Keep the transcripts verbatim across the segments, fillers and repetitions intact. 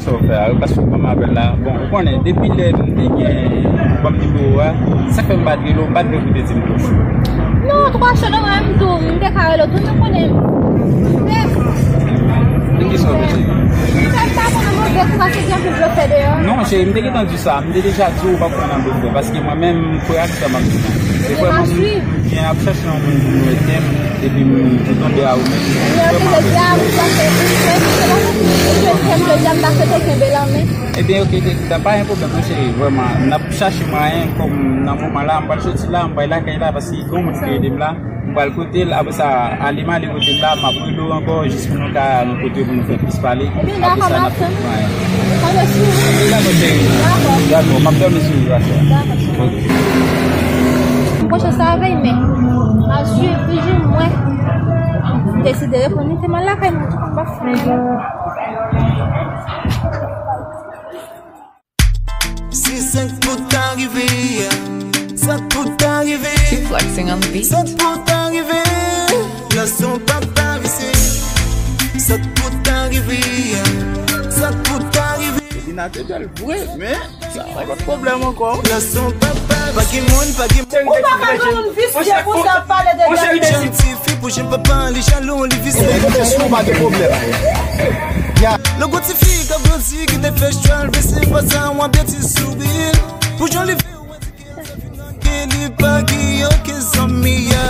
Sa w fè a, paske kòm apèl la, bon, ou konnen, depi lè m te gen, ou ban m nimewo a, sa fè m pa t rele w, m pa t vle pou te di m tou. Non, twa cho, non, mwen, m tou, m te ka rele w tou, men konnen, men, men kisa w te di? M pa konnen move kou, paske gen anpil blofè deyò. Non, cheri, m te gentan di sa, m te deja di w ou pa konnen blofè, paske mwen menm, m kwè ak sa m ap di la. Se vrèman, m byen ap chache yon moun pou m rete m, epi m tonbe a ou menm. Vrèman, jodi a, m panse, m panse, m panse, jodi a, m ta swete kenbe l an men. Ebyen, oke, te, ta pa gen pwoblèm, non, cheri, vrèman. N ap chache mwayen, kòm nan moman la, m pral soti la, m pral lakay la, paske gen yon moun ki rele m la, m pral kote l, apre sa, ale m ale kote l la, m ap rele w ankò, jis pou nou ka nan kote pou nou fè plis pale. Ebyen, apre sa, n ap fè mwayen. Dakò, cheri. Dakò, cheri. Dakò. Dakò, m ap dòmi sou ou aswè. Dakò, cheri. Ok. M pran chans la avè l, men m ap swiv toujou, mwen. M deside reponn li, te m al lakay mwen, tou, m pa fè anyen. Si sa k pou ta rive, sa k pou ta rive. Keep flexing on the beat. Sa k pou ta rive, lè son papa vise. Sa k pou ta rive, sa k pou ta rive. Li natirèl vre, men sa pa pwoblèm ankò. Lè son papa, pa gen moun, pa gen moun. Ou pa ka jwenn moun visye pou sa pale de gade. Jan ti fi pou jan papa li jalou, li visye. Ebyen, kote sou pa gen pwoblèm. Ya. Lè gon ti fi k ap grandi, ki te fè chwa l vise, pa sa w ap betiz souri. Pou jan li fè w di ke sa fin manke, li pa gen okenn zanmi a.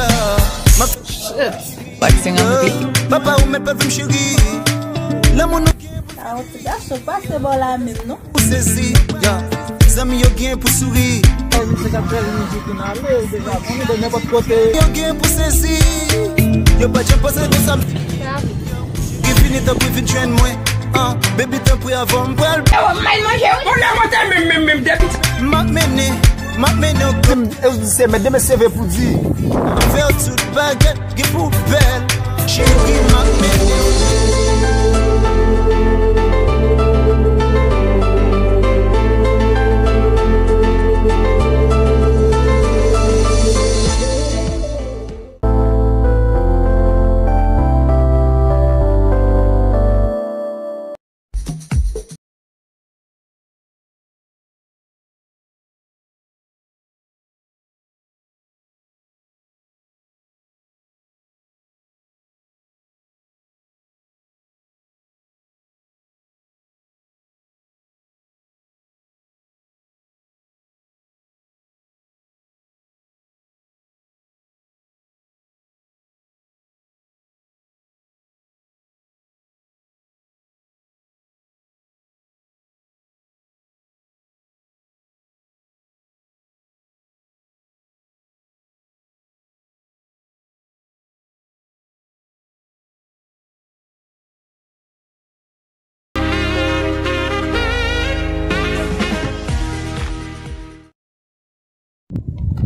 M ap Flexing on the beat. Papa ou mèt pa vle m cheri. Lanmou nou gen pou Sa yon ti gason pase bò la menm non. Pou sezi, ya. Zanmi yo gen pou souri. Ay, misye k ap fè mizik, nou ale, ou deja konnen, de nenpòt kote. Yo gen pou sezi. Yo pa janm panse konsa. Sa. Ki fini tanpri vin jwenn mwen. An, baby tanpri avan m pral. E w ap mal manje wi. Ou nan manje menm, menm, menm, depi. M ap mennen, m ap mennen w. E w di se mèt demen seve pou di. Fè w tout bagay. Gen pou bèl, cheri, m ap mennen w.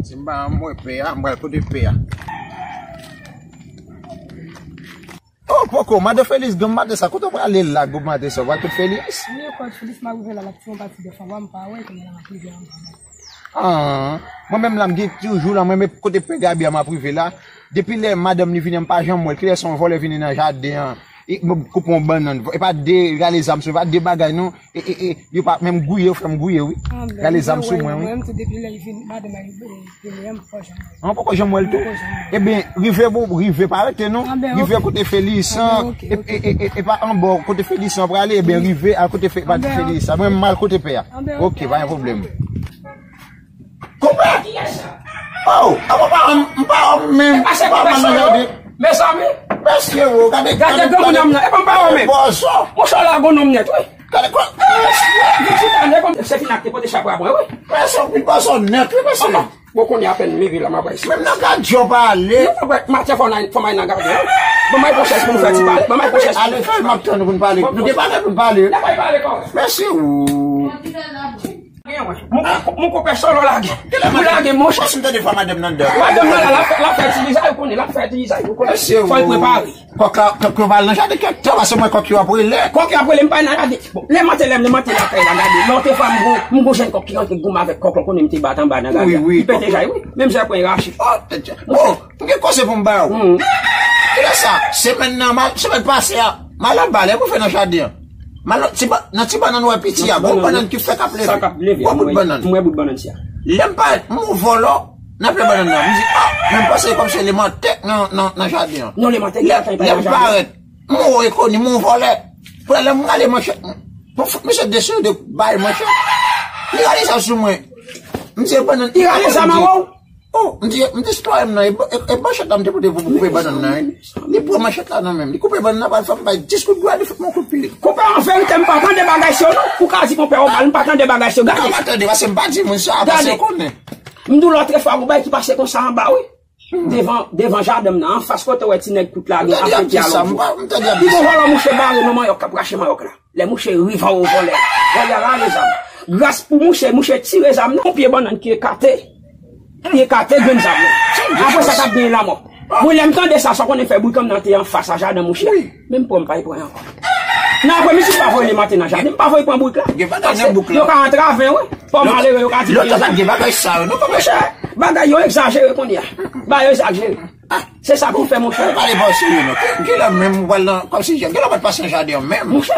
Si m pa mwen pè a, m pral kote pè a. Oh, poko, madan Felix, granm maten sa, kote w prale la, gwo maten sa, w pral kote Felix? Wi, kote Felix, m a rive la, l ap fè yon pati de fanm, m pa wè, kounye a la, m ap rive anba. Ah, mwen menm la, m gen toujou la, mwen menm kote pè Gaby a, m ap rive la. Depi lè madanm li vini an, m pa janm wè l. Kilè se yon vòlè vini nan jaden an, e, m koupe yon bannann. E pa de, gade zam sou, e pa de bagay non. E, e, e, yo pa menm gouye, yo fè m gouye, wi. Gade zam sou mwen, wi. Mwen menm tou depi lè l vin, madanm mwen, e, e, e, m pa janm wè l. An, poko janm wè l tou? Poko janm wè l. Ebyen, rive bon, rive pa rete non. Rive kote Felix an, e, e, e, e, e pa anba kote Felix an prale, ebyen, rive a kote Fe-, pa Felix an. Mwen, m al kote pè a. Ok, pa gen pwoblèm. Konpè! Oh, a, m pa, m pa, m pa, men, m pa mal nan jaden. Mezanmi. Mesye, wo, gade, gade granmoun nan, e pa m pa wè menm. Bòzò. Monchè, la gon nonm nèt, wi. Gade, gade, mesye. Vin chita, nèg, se fin ak te pote chapra mwen, wi. Mesye, vin bòzò nèt, wi, mesye. Bon, kounye a apèn m rive la, m ap bay si. Menm nan gad yo pale. Maten fò n al, fò m al nan gad yo. Bon, m al pran chèz pou nou fè ti pale. Bon, m al pran chèz. Ale, fè m ap tann nou pou n pale. Nou gen bagay pou n pale. N ap pale kòman? Mesye, wo. Gen, wi. Mon, mon, mon konpè solo lage. Ou lage, monchè. Paske m tande vwa madanm nan anndan. Madanm nan la, l ap fè, l ap fè ti lizay, ou konnen, l ap fè ti lizay, ou konnen. Fò l prepare. Kòk la, kòk yo pa al nan jaden kèk tan, paske mwen kòk yo ap rele. Kòk yo ap rele, m pa nan jaden. Bon, lè maten, lè m, lè maten lakay la, gade. Lè w te fwa m gon, m gon jèn kòk ki rantre goumen avèk kòk la, ou konnen m te bat anba nan gade la. Wi, wi. Li pete jay, wi. Menm jan pran rache. Oh, oh, m gen koze pou m ba w. Kilè sa? Semèn nan, ma-, semèn pase a, m al anba, lè pou fè nan jaden an. Malo, ti ba-, nan ti bannann ou wè piti a, gon bannann ki fèk ap leve. Sa k ap leve, gon bout bannann. M wè bout bannann ti a. Lè m parèt, m wè vòlò nan pye bannann nan. M di, ah, men m panse kòmsi eleman tèk nan, nan, nan jaden an. Non, eleman tèk nan jaden an. Lè m parèt, m wè Koni, m wè vòlè. Pou lè m rale manchèt, pou fout misye deside bay manchèt. Li rale sa sou mwen. M di, e bannann. Li rale sa nan wè w? Oh, m di, m di sitwayen m nan, e, e, e manchèt la m te pote pou m koupe bannann nan, wi. Li pran manchèt la nan men m, li koupe bannann nan, pral fè m bay dis kout bwa, li fout mwen kout pye. Konpè, an verite, m pa tande bagay sa yo, non. Ou ka di konpè w mal, m pa tande bagay sa yo. Gade. M pa tande, paske m pa di moun sa, paske ou konnen. M di w lòt fwa, gon bagay ki pase konsa anba, wi. Devan, devan jaden m nan, anfas kote w wè ti nèg kout la gen ap mete a lonbo. Li gon vòlò mouche bare nan manyòk k ap rache manyòk la. Lè mouche rive anwo vòlè, vòlè a rale zam. Gras pou mouche, mouche tire zam nan, yon pye bannann ki ekate. Li ekate grenn zam nan. Apre sa, t ap gen lanmò. Mwen, lè m tande sa, sa konnen fè bri kòm nan te anfas a jaden mouche a. Men m pran, m pa pran ankò. Nan apremidi, m pa voye mete nan jaden, m pa voye pran bouk la. Gen bagay nan bouk la. Yo ka antrave, wi. Pò malere, yo ka di. Lòt la pa gen bagay sa yo, non, papa. Monchè, bagay yo egzajere kounye a. Bagay yo egzajere. Se sa pou fè, monchè. Pale pa w serye, non. Ki, kilè menm ou pral nan, kòmsi, kilè w pa t pase nan jaden an menm? Monchè,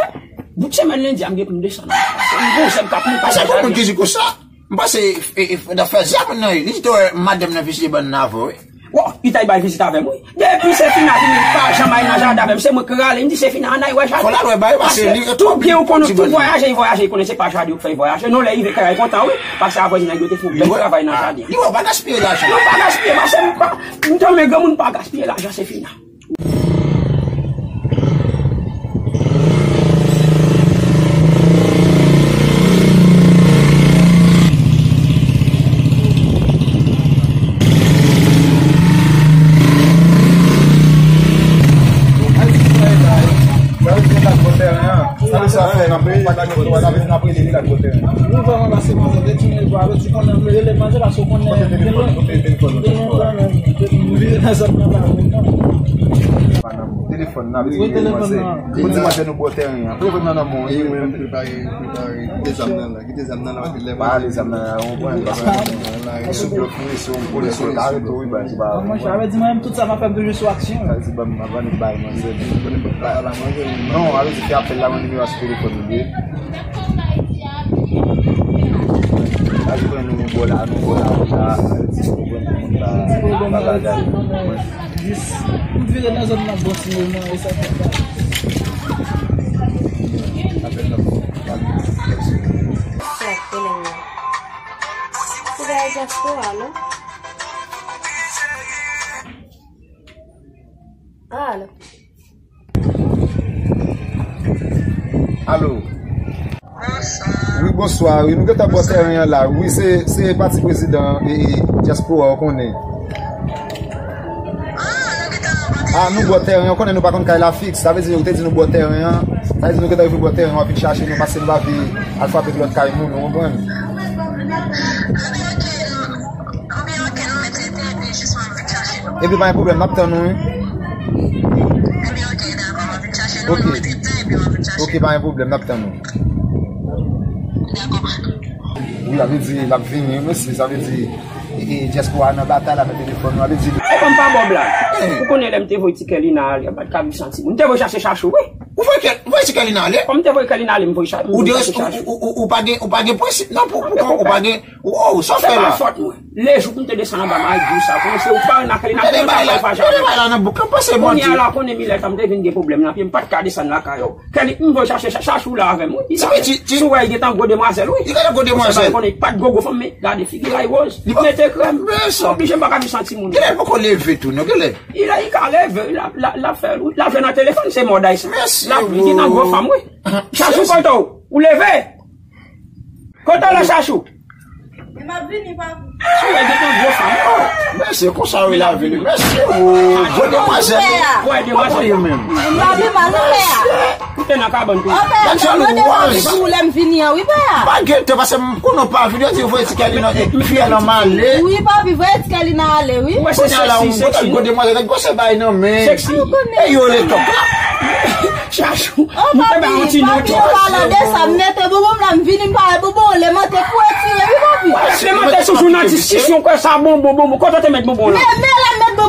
bout semèn lendi a, m gen pou m desann. M gon zèb k ap monte nan jaden. Sa pou moun ki di konsa? M pase, e, e, nan fè zam nan, li di te wè madanm nan vizite bannann avè w, wi. Wè, li t al bay vizit avè m, wi. Depi Sefina vini, li pa janm al nan jaden avè m. Se mwen k rale, m di Sefina, ann al wè jaden. Fò l al wè bagay, paske li tou byen ou konnen, tou vwayaje, li vwayaje, li konnen se pa jaden yo k fè l vwayaje. Non, lè li rive kay la, li kontan, wi. Paske avwazin nèg yo te fè yon bèl travay nan jaden. Li wè w pa gaspiye lajan. Non, pa gaspiye, paske m pa, m tanmen granmoun pa gaspiye lajan, Sefina. Sa vle di sa fè, n ap, n ap, n ap, n ap rele li la kote. Nou vrèman pase manzè, detounen l pou ale, ti konnen m rele manzè, paske w konnen gen lwen. Kote telefòn, kote telefòn, kote telefòn. M vire nan zòn nan pa vre, non. Telefòn nan, wi, telefòn nan. Pou di manzè nou bò tèren an. Telefòn nan nan men w, wi, wi, m prepare, prepare. Kite zam nan la, kite zam nan la, paske lè pa ale zam nan la, ou konprann, paske sou blòf, wi, sou blòf, ou ka rete, wi, ba, se pa. Mwen, sa vle di, mwen menm, tout sa m ap fè, m toujou sou aksyon. Sa vle di, ban m, ban m bay manzè, ban m bay. Non, sa vle di, fè apèl la, mwen, nimewo a sou telefòn ou ye. Ajoute nou bò la, nou bò la, nou la, ti pwoblèm pou moun la, pa bagay. Jis, m vire nan zòn nan, bon, ti moman, e sa fè sa. Sa k rele m nan. Se bagay dyaspora, non? Alo. Alo. Wi, bonswa. Wi, nou gentan bò tèren an la. Wi, se, se pati prezidan e, e dyaspora, ou konnen. A, nou bò tèren an, ou konnen nou pa konn kay la fiks. Sa vle di, ou te di nou bò tèren an. Sa vle di nou gentan rive bò tèren an, w ap vin chache nou, paske nou pa vle al frape lòt kay moun, ou konprann? Ebyen, pa gen pwoblèm, n ap tann ou, wi. Ok. Ok, pa gen pwoblèm, n ap tann ou. Wi, sa vle di, l ap vini, wi, mesye, sa vle di, e, e, dyaspora nan batay la nan telefòn, sa vle di. E ban m pa ba w blag. Ou konnen lè m te voye ti Kèlina ale, m pa t ka viv san timoun. M te voye chache Chachou, wi. Ou voye Kè-, ou voye ti Kèlina ale? Kòm m te voye Kèlina ale, m voye cha-, m voye chache Chachou. Ou, ou, ou, ou pa gen, ou pa gen prensip, non, pou, pou, ou pa gen, oh, sa w fè la? Se pa fòt mwen. Lejou pou m te desann anba, m al di w sa. Konnen se ou k pale nan Kèlina, pou mwen ta pale fache avè w. Kounye a la, konnen milè tan m te vin gen pwoblèm nan pye, m pa t ka desann lakay ou. Kèli, m voye chache Cha-, Chachou la avè m, wi. Li la, si w wè, li gentan gwo demwazèl, wi. Li gentan gwo demwazèl. Paske m pa konnen, li pa t gwo gwo fanm, men gade figi l, ay woz. Mete krèm. Oblije m pa ka viv san timoun. Kilè l poko leve tou, non, kilè? Li la, li ka leve, wi, l ap, l ap, l ap fè, l ap jwe nan telefòn, se mòd ayisyen. L ap, li gentan gwo fanm, wi. Chachou, kote w? Ou leve? Kote w la, Chachou? E m ap vini, papi. Chou, e gentan gwo fanm. Oh, mesye, konsa yo lavi li. Mesye, oh, gwo demwazèl. Pè a. Wè, demwazèl. Kòman yo menm? M pa pi mal, non, pè a. Ou te nan kabann tou. Oh, pè a, m tande manti pou lè m vini an, wi, pè a. Pa gen tan, paske m konnen w pa vini, yo di voye ti Kèlina, e, fiyèl an male. Wi, papi, voye ti Kèlina ale, wi. Ou wè se seksi, seksi, non? Gwo demwazèl, gwo se bay nan men. Seksi. E yo le tòp la. Chachou. Oh, papi, papi, an palan de sa, m mete bonbon m la, m vini, m pale bonbon, lè mante pou retire, wi, papi. Lè mante toujou nan diskisyon, kwè sa bonbon, bonbon. Kote w te met bonbon la? Men, men, lè m met bonbon.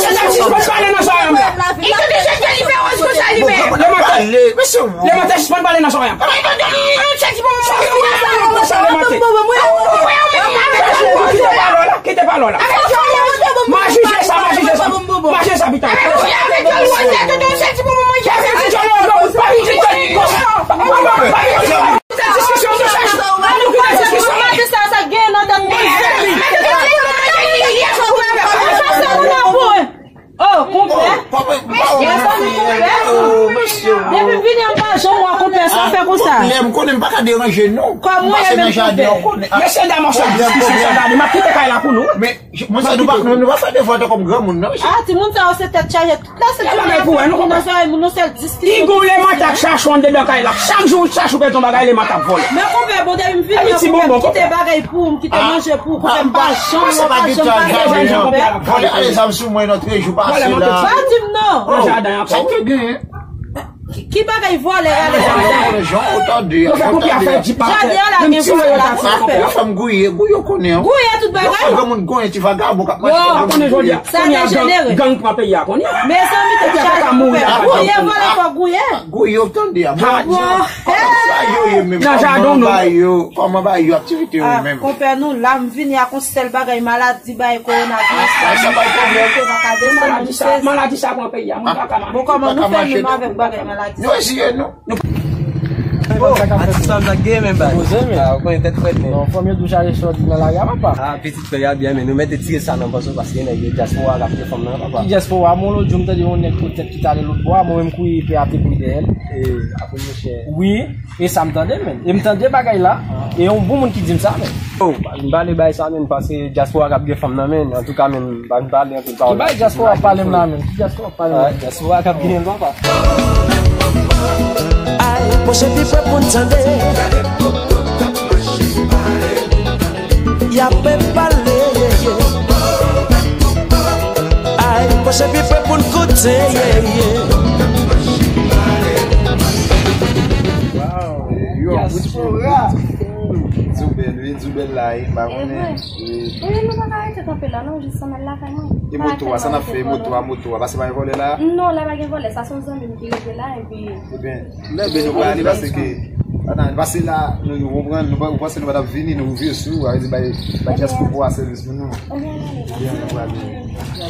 Mesye, sispann pale nan zòrèy m la. Li te deja fè li fè wòz konsa li menm. Lemonte, Lemonte, sispann pale nan zòrèy m. Kite pale w la, kite pale w la. M a jije sa, m a jije sa. M a jije sa, pita. Diskisyon, nou chèche. Ann nou kite diskisyon. Sa, sa gen nan tèt mwen. Sa se moun nan pou. Oh, konpè. Mezanmi, konpè. Depi m vini an m pa janm wè konpè sa fè konsa. Lè m konnen m pa ka deranje nou. Kòman w ye menm, konpè? Mesye dam, on sèl diskisyon sa gade, m ap kite kay la pou nou. Men, moun sa nou pa, nou, nou pa fè devwa tankou granmoun, non, mesye. Ah, timoun sa yo se tèt chaje. Tout lè se di bagay pou wè, nou konprann. Nan zòrèy moun, yon sèl diskisyon. Pigon Lemonte ap chache w anndan kay la. Chak jou ou chache ou pèdi yon bagay, Lemonte ap vòlè. Men konpè, bon, depi m vini an, konpè, m kite bagay pou ou, m kite manje pou ou, konpè, m pa janm, m pa janm pase manje, konpè. Vòlè ale zam sou mwen, nan trè jou pase la. Pa di m non. Nan jaden an. Sa w te genyen? Ki, ki bagay vòlè ale zam? Jan ou tande, ou tande. Jaden an la gen vòlè la, konpè. Ou fè m gouye, gouye ou konnen. Gouye tout bagay. Ou fè granmoun gouye ti vagabon k ap mache. Sa dejenere. Gang pran peyi a kounye a. Mezanmi, tèt chaje, konpè. Gouye, vòlè fò gouye. Gouye, w tande a. Bon, kòman sa yo ye menm? Nan jaden nou. Kòman ba yo, kòman ba yo aktivite yo menm? Konpè, nou la, m vini ak yon sèl bagay, maladi, bay kowonaviris la. Sa pa pwoblèm. Yo pa ka desann, misye. Maladi sa pran peyi a, moun pa ka mache. Bon, kòman nou fè menm avèk bagay maladi sa? Nou eseye, non. Atis pa m sa gen, men bay. Poze, men. Ah, ou konnen tèt frèt, men. Non, fanm yo tou chaje sòti nan lari a, papa. Ah, pitit frè a byen, men nou mèt tire sa nan panse w, paske nèg yo dyaspora k ap fè fanm nan, papa. Ki dyaspora? Mwen, lòt jou, m tande yon nèg potèt ki t ale lòt bò a, mwen menm kouri epi ap te kouri dèyè l. E, apre, monchè. Wi, e sa m tande, men. E m tande bagay la, e yon bon moun ki di m sa, men. Oh, m pale bay sa, men, paske dyaspora k ap gen fanm nan, men. Antouka, men, m pa vin pale anpil pawòl. Ki bay dyaspora ap pale m la, men? Ki dyaspora ap pale m la? Ah, dyaspora k ap genyen l, papa. Ay, pwoche pi pre pou n tande. Y ap pale, ye, ye. Ay, pwoche pi pre pou n koute, ye, ye. Wow. Dyaspora. Djou bèl, wi, djou bèl la, wi, m pa konnen. Wi, nou pa ka rete kanpe la, non, jis ann al lakay mwen. E moto a, sa n ap fè? Moto a, moto a, pase pa gen vòlè la? Non, la pa gen vòlè, sa se yon zanmi m ki rete la, epi. Ebyen, lè ben nou prale, paske, pase la, nou, nou konprann, nou pa, ou panse nou pa t ap vini, nou vye sou, a di bay, bay dyaspora sèvis pou nou. Ebyen, nou prale.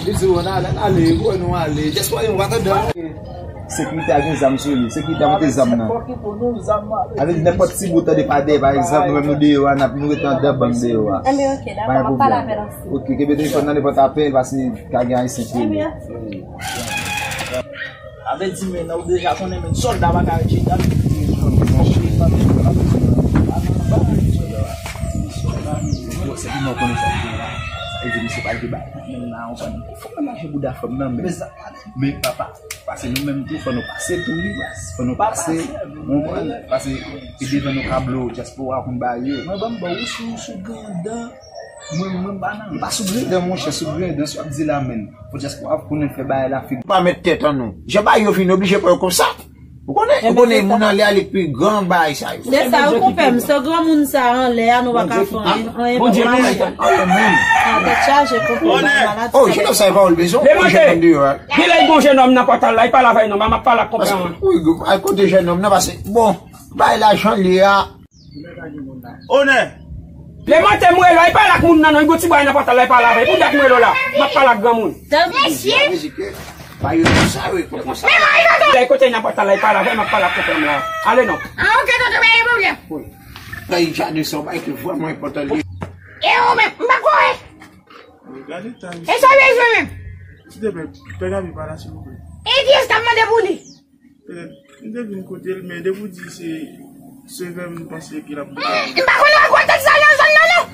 Li di, w ale, n ale, w wè nou ale. Dyaspora, yon pa tande. Sekirite a gen zam sou li. Sekirite a pote zam nan. Avèk nenpòt ti bout tande pa dèyè, pa egzanp, nou menm nou deyò a, n ap, nou rete anndan bank deyò a. Enben, oke, dakò, m ap pale avè l ansanm. Oke, kenbe telefòn nan, nenpòt apèl, paske ka gen ayisyen ki rele. Avèti, men, ou deja konnen, men, sòlda pa ka ret chita. Yo, se pou mwen konnen sa ki gen la. Sa vle di, misye pa gen bagay nan men l la, ou konprann? Fòk mwen mache bouda fanm nan, men. Men, papa, pase nou menm tou, fò nou pase tou, wi. Fò nou pase, ou konprann? Pase, se devan nou ka blow, dyaspora konn ba yo. Mwen, ban m ba ou sou, sou grenn dan. Mwen, mwen, m pa nan, m pa sou grenn dan, monchè, sou grenn dan, sa w ap di la, menm. Fò dyaspora konnen fè bagay la, fi. Pa mèt tèt an nou. Jan bagay yo vin oblije pran yo konsa. Ou konnen, ou konnen moun anlè a li pi gran bagay sa yo. Se sa, ou konpè m, se granmoun sa anlè a, nou pa ka fè anyen, anyen. Bondye pa konpè. Sa tèt chaje, konpè m, malad. Oh, jennonm sa e pa ou l bezwen. Lemante, gen lè gon jennonm nan pòtal la, li pale avè non, m ap pale ak konpè m. Wi, al kote jennonm nan, pase, bon, bay la jan li ye a. Onè. Lemante, m rele w, li pale ak moun nan non, li gon ti bway nan pòtal la, li pale avè. Pou dat m rele w la, m ap pale ak granmoun. Mesye. Ba yo di sa, wi, konsa. Lè kote nan pòtal la, li pale avè, m ap pale ak konpè m la. Ale non. Ah, ok, tonton, pa gen pwoblèm. Wi. Bay jaden sa, bay ki vrèman enpòtan li. E ou menm, m pa kwè. Gade tan. E sa bezwen menm? Ti de pè, pè Gaby pa la, silvouplè. E kiyès k ap mande pou li? Petèt, m te vin kote l, men depi w di se sevè m panse ke l ap koute. M pa konn nan gwo tèt sa nan zòn nan, non.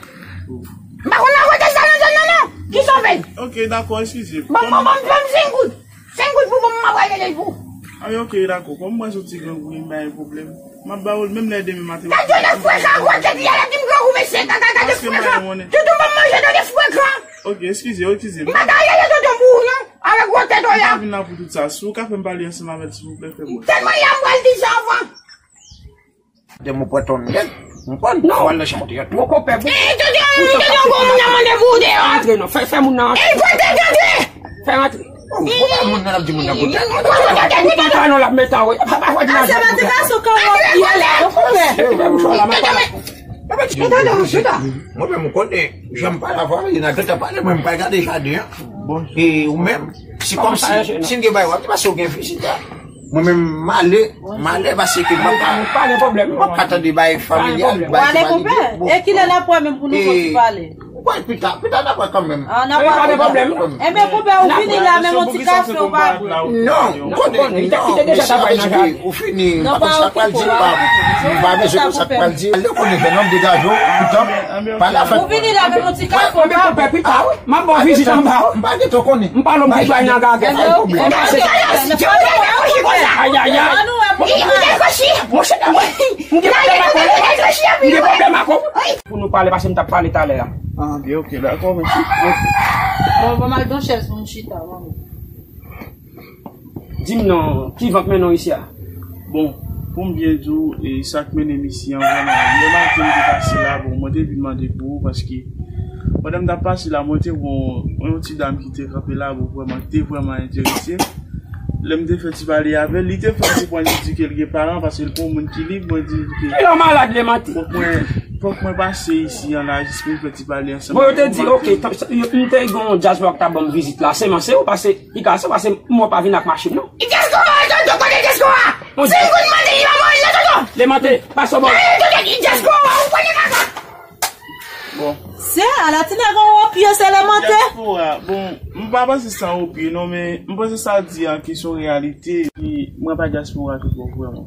M pa konn nan gwo tèt sa nan zòn nan, non. Ki sòvèl? Ok, dakò, eskize. Bon, bon, bon, bon, senk goud. Senk goud pou bon, m ap rele l pou. Ah, ok, dakò. Kòm mwen soti grangou, m pa gen pwoblèm. M ap ba ou l, menm lè demen maten. Gade yon nèg frekan, gwo tèt li a, l ap di m grangou, mesye, gade, gade frekan. Toutou m ap manje, gade frekan. Ok, eskize, eskize. M pa ka rele tonton pou ou, non. Avèk gwo tèt ou la. M pa vin la pou tout sa. Si w ka fè m pale ansanm avè l, silvouplè, fè m wè. Tèlman y a m pral di sa avan. Dèm ou pran ton nèg, m pran non, w al nan chante a tou. Poko pè pou. Eh, tonton, tonton, bon, moun nan mande pou ou deyò. Antre non, fè, fè moun nan antre. Eh, kote tande? Fè antre. Oh, konpa moun nan ap di moun nan kote. Ou pa non l ap met an wè. Papa fò di nan. Se motivasyon kòman ou ye la, ou konpè. Fè bouch ou la, m ap pale. Mwen menm ou konnen, jan m pale avè w, li nan gentan pale, mwen m pral gade jaden an. E ou menm, se kòmsi, si n gen bagay w ap di, paske w gen vizit la. Mwen menm, m ale, m ale, paske m pa ka, m pa gen pwoblèm, m pa ka tande bagay familyal, bagay ki pa lide. E kilè n ap wè menm pou nou konn pale? Ou pral pita, pita n ap wè kanmenm. Ah, n ap wè kanmenm. Enben, konpè, ou vini la, menm yon ti kafe, ou pa bwè. Non, ou konnen, non, mesye, ou vini, m pa konn sa k pral di, m pa, m pa bezwen konn sa k pral di. Lè w konnen fè non degaje w, pitan, pale avèk mwen. Ou vini la, menm yon ti kafe, ou pa bwè. M ap ba w vizit anba. M pa gentan konnen. M pale w, m gen dwa nan gagè. Ayayay. Monchè, m gen pwoblèm ak ou. M gen pwoblèm ak ou. Pou nou pale, paske m t ap pale talè a. Ah, ok, ok, dakò, mèsi. Bon, bon, m al gon chèz pou m chita, manmi. Di m non, ki van k mennen w isi a? Bon, pou m byen di w, e sa k mennen m isi an, vrèman, yè maten m te pase la, bon, mwen te vin mande pou ou, paske pandan m t ap pase la, mwen te wè yon, yon ti dam ki te kanpe la, bon, vrèman, ki te vrèman enterese. Lè m te fè ti pale avè l, li te fè m konprann, li di ke l gen paran, paske l pa yon moun ki lib, mwen di l ke. Kilè w malad, Lemante? Fòk mwen, fòk mwen pase isi an la, jis pou m fè ti pale ansanm avè w. Bon, yo te di, ok, m te gen yon dyaspora ki t ap ban m vizit la, se man, se ou pase. Li ka sa, paske m wè w pa vin ak machin, non. Dyaspora, tonton, kote dyaspora? Senk goud mande li pa mwen, non, tonton. Lemante, pase w bò. Gade, tonton, dyaspora, ou konnen kaka. Bon. Se, ala ti nèg an wòp yo, se Lemante. Dyaspora, bon, m pa panse sa wòp yo, non, men m panse sa di an ki se yon reyalite. Mwen pa dyaspora tout bon, vrèman.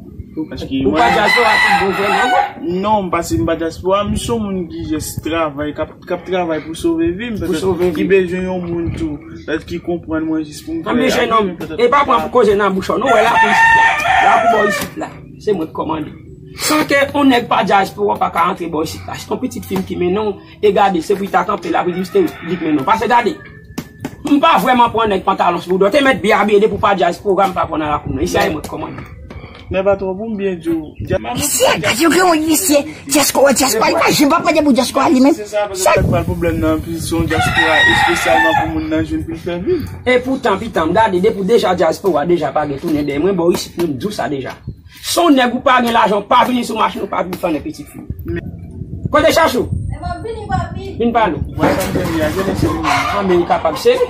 Paske ou pa dyaspora tout bon, vrèman, bon? Non, m pa, m pa dyaspora, m se yon moun ki jis travay, k ap k ap travay pou sove vi m, petèt ki bezwen yon moun tou, petèt ki konprann mwen jis pou m fè. Anben, jennonm, e pa pran pou koze nan bouch ou, non, wè la pou isit la. La pou bò isit la. Se mwen k kòmande. San ke yon nèg pa dyaspora pa ka antre bò isit la. Se yon pitit fi m ki mennen w, e gade, se pou li ta kanpe la, pou li jis te li k mennen w. Pase gade. M pa vrèman pran nèg pantalon sou do. Te mèt byen abiye depi w pa dyaspora, m pa pran nan lakou, non. Isi a, e mwen k kòmande. Men patwon, pou m byen di w, mesye, gade yo gen yon mesye, dyaspora, dyaspora, li pa janm p ap mande pou dyaspora li menm. Se sa, paske sa k ba l pwoblèm nan, anpil se yon dyaspora espesyalman pou moun nan jwenn pou l fè viv. E poutan, pitan, m gade, depi w deja dyaspora, deja pa gen tounen dèyè mwen, bò isit, mwen m di w sa deja. Se yon nèg ou pa gen lajan, ou pa vini sou machin, ou pa vin fè anyen pitit fi. Kote Chachou? E m ap vini, papi. Vin pale w. Wè, sa m te di a, jere seri. Anben, ou kapab seri.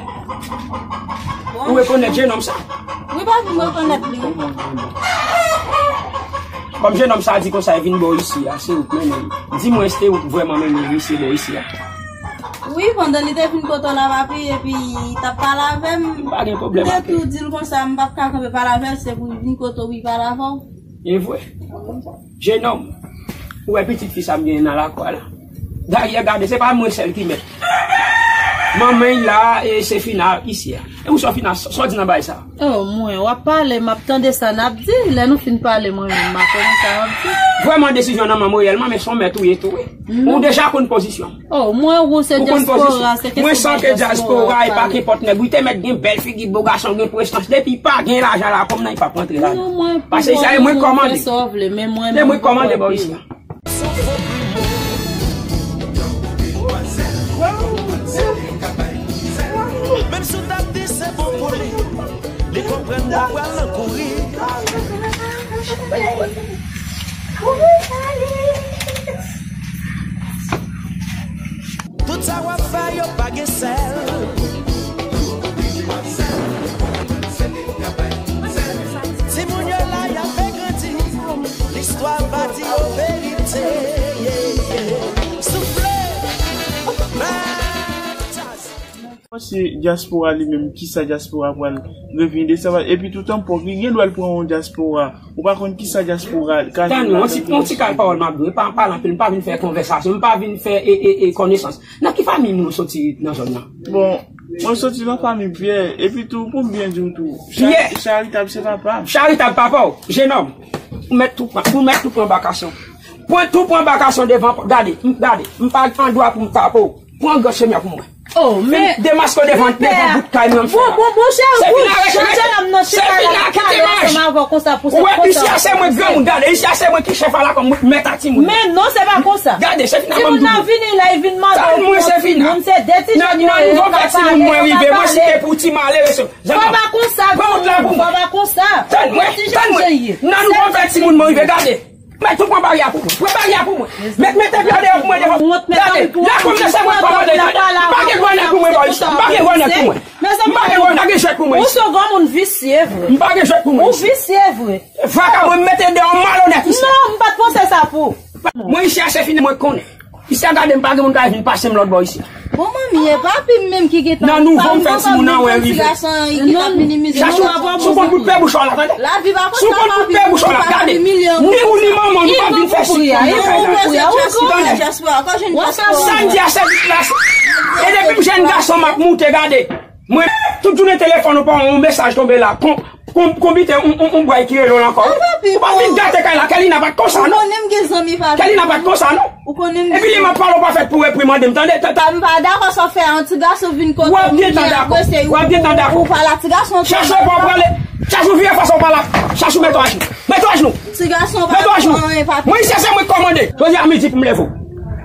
Ou rekonèt jennonm sa? Wi, papi, m rekonèt li. Kòm jennonm sa di konsa, e vin bò isi a, se ou k mennen l. Di mwen, se ou k vrèman mennen misye bò isi a? Wi, pandan li te vin kote w la, papi, epi li t ap pale avè m. Pa gen pwoblèm. M te tou di l konsa, m p ap ka kanpe pale avè l, se pou li vin kote w, pou li pale avè w. E vre. Jennonm, ou wè pitit fi sa m genyen nan lakou a la? Dayè, gade, se pa mwen sèl ki mèt. Manman la, e Sefina isi a. E ou Sefina, sa w di nan bagay sa? Oh, mwen, w ap pale, m ap tande sa n ap di. Lè nou fin pale, mwen menm, m ap konnen sa w ap di. Vrèman, desizyon nan men w reyèlman, men se yon mèt ou ye tou, wi. Ou deja konn pozisyon. Oh, mwen, ou se dyaspora, se kesyon dyaspora. Mwen sanke dyaspora, e pa kenpòt nèg. Ou te mèt gen bèl figi, bo gason, gen prestans. Depi pa gen lajan la, kòm nan, li p ap rantre la. Paske sa, e mwen k kòmande. Se mwen k kòmande bò isi la. Menm si w t ap di se bon pou li, li konprann ou pral nan kouri. Tout sa w ap fè yo pa gen sèl. Timoun yo la, y ap fè grandi. Listwa pa di yo verite. Soufle. Bad jazz. Panse dyaspora li menm, kisa dyaspora pral revini de sa, epi toutan pòk li gen dwa l pran yon dyaspora. Ou pa konn kisa dyaspora ka jwenn. Tann, yon ti, yon ti kal pawòl m ap di w, pa, m pale anpil, m pa vin fè konvèsasyon, m pa vin fè e, e, e, konesans. Nan ki fanmi moun ou soti nan zòn nan? Bon, mwen soti nan fanmi Pyè, epi tou, pou m byen di w tou, cha-, Pyè! Charitab se papa m. Charitab papa w, jenòm, ou mèt tou pran, ou mèt tou pran bakasyon. Pran tou pran bakasyon devan, gade, m, gade, m pa gen dwa pou m tape w. Pran gran semyon pou mwen. Oh, men demaske w devan, devan bout kay mwen, m fè la. Bon, bon, bon, chè, Sefina, rete, chè, m nan chita la, m pale ansanm avè w konsa pou sa. Ou wè, isi a se mwen granmoun, gade, isi a se mwen ki chèf a la, kòm mèt a timoun. Men non, se pa konsa. Gade, Sefina, ban m di w. Timoun nan vini la, li vin mande w pou yon timoun, se de ti jèn yo ye, yo ka pale, yo ka pale. Nan nouvo fè timoun mwen rive, mwen site pou ti malere, se, fò pa konsa, granmoun, fò pa konsa. Tann mwen, tann mwen. Nan nouvo fè timoun mwen rive, gade. Mèt tou pran baryè pou mwen. Pran baryè pou mwen. Mèt mete pye w deyò pou mwen devan. Gade, la kòm nan se mwen k kòmande, tande. M pa gen granèt pou mwen, bòy. M pa gen granèt pou mwen. M pa gen granèt, m pa gen jwèt pou mwen. Ou se yon granmoun visye vre. M pa gen jwèt pou mwen. Ou visye vre. Vakabon, m mete deyò malonèt isi. Non, m pa t panse sa pou ou. Mwen isi a se fini, mwen konnen. Isi a gade, m pa gen moun k ap vin pase m lòt bò isi a. Bon, manmi, e papi m menm ki gentan. Nan nouvo m fè timoun nan wè rive. Chachou, sou konn kout pye bouch ou la, tande. Sou konn kout pye bouch ou la, gade. Ni ou ni manman nou pa vin fè sit nan kay la. Tande. Sa m di a se vit la. E depi m jèn gason m ap moute, gade. Mwen, tout jounen telefòn ou pa yon mesaj tonbe la. Kon, kon, konbite yon, yon, yon bway ki rele w la ankò. Ou pa vin gate kay la. Kelina pa t konsa, non. Kelina pa t konsa, non. Epi lè m ap pale, ou pa fèt pou reprimande m, tande. M pa dakò sa w fè a, yon ti gason vin kote w, ou vin agrese, ou pale a ti gason. Chachou pa w prale. Chachou vire fas ou pale. Chachou mete w ajou. Mete w ajou. Ti gason pa fè anyen, papi. Mwen, se mwen k kòmande. Jodi a midi pou m leve w.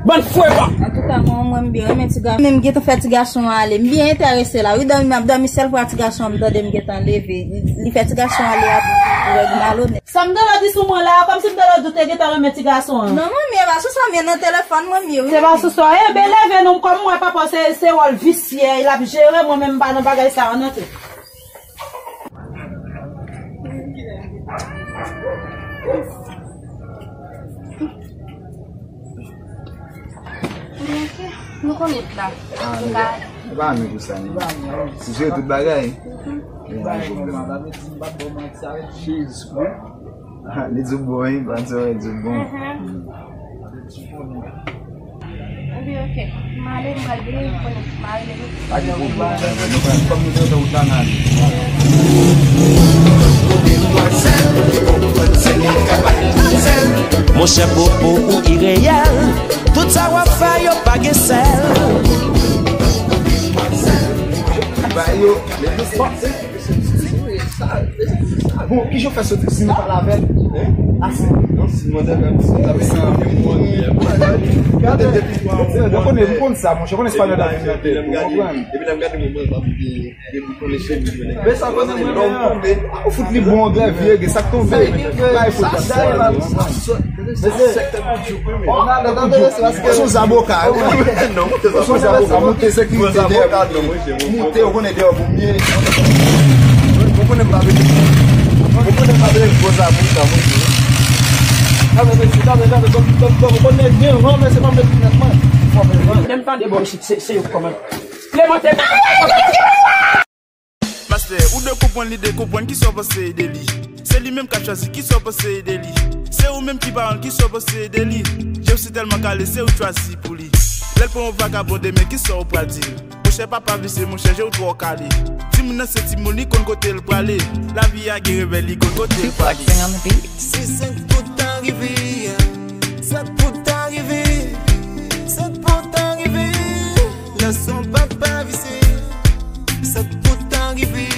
Bann fwe pa. Antouka, mwen, mwen, m byen renmen ti gason. Men m gentan fè ti gason an ale. M byen enterese la. Wi, dòmi, m ap dòmi sèl fwa ti gason an m tande m gentan leve. Li, li fè ti gason an ale avèk règ malonèt. Sa m tande w di sou mwen la, kòmsi m tande w di w te gentan renmen ti gason an. Non, manmi, e pa sou sa m ye nan telefòn, manmi, wi. Se pa sou sa. Enben, leve non, kòm m wè papa w se, se wòl visye, l ap jere, mwen menm m pa nan bagay sa yo non tou. Nou konnen la. Ah, nou ka, nou pa anyen pou sa, non. Ou jere tout bagay? Mhm. Li pa gen pwoblèm. Cheese, bro. Ah, li di w bon, wi, panse w di w bon. Mhm. Wi, ok. M ale, m pral vini, m konnen m ale. Pa gen pwoblèm, nou pral, kòm nou te nan wout la, n ale. Monchè, popo ou ireyèl. Tout sa w ap fè yo pa gen sèl. Ba yo. Bon, kijan w fè soti si nou pale avè l? Ase. Non, si nou mande avè l, sa vle di anpil moun. Gade, depi, yo konnen, m konn sa, monchè, konnen se pa nan dati. Epi lè m gade, epi lè m gade moun mwen, sa vle di, depi konnen se moun mwen. Men sa konnen mwen menm. Ou fout li bon anglè vye, gen sa k tonbe. Bay fout sa. Mesye, se yon zaboka, wi. Se yon zaboka, moute sekirite deyò. Moute, ou konnen deyò pou m ye. Ou konnen m pa vle, ou konnen m pa vle gwo zaboka, moute. Gade, mesye, gade, gade, dòm, dòm, dòm, ou konnen gen van, mesye, pa met linèt mwen. Lè m tande bò isit, se, se yo k kòmanse. Clemente. Mastè, ou dwe konprann li, dwe konprann kisa w panse de li. Se li menm k ap chwazi kisa w panse de li. Se ou menm ki paran l, kisa w panse de li. Je w si tèlman kale, se ou k chwazi pou li. Lè l pran yon vakabon demen, kisa w pral di l? Monchè papa visye, monchè je w twò kale. Timoun nan se timoun, li konn kote l prale. Lavi a gen revè, li konn kote l prale. Flexing on the beat. Se sa k pou ta rive. Sa k pou ta rive. Sa k pou ta rive. Lè son papa visye. Sa k pou ta rive.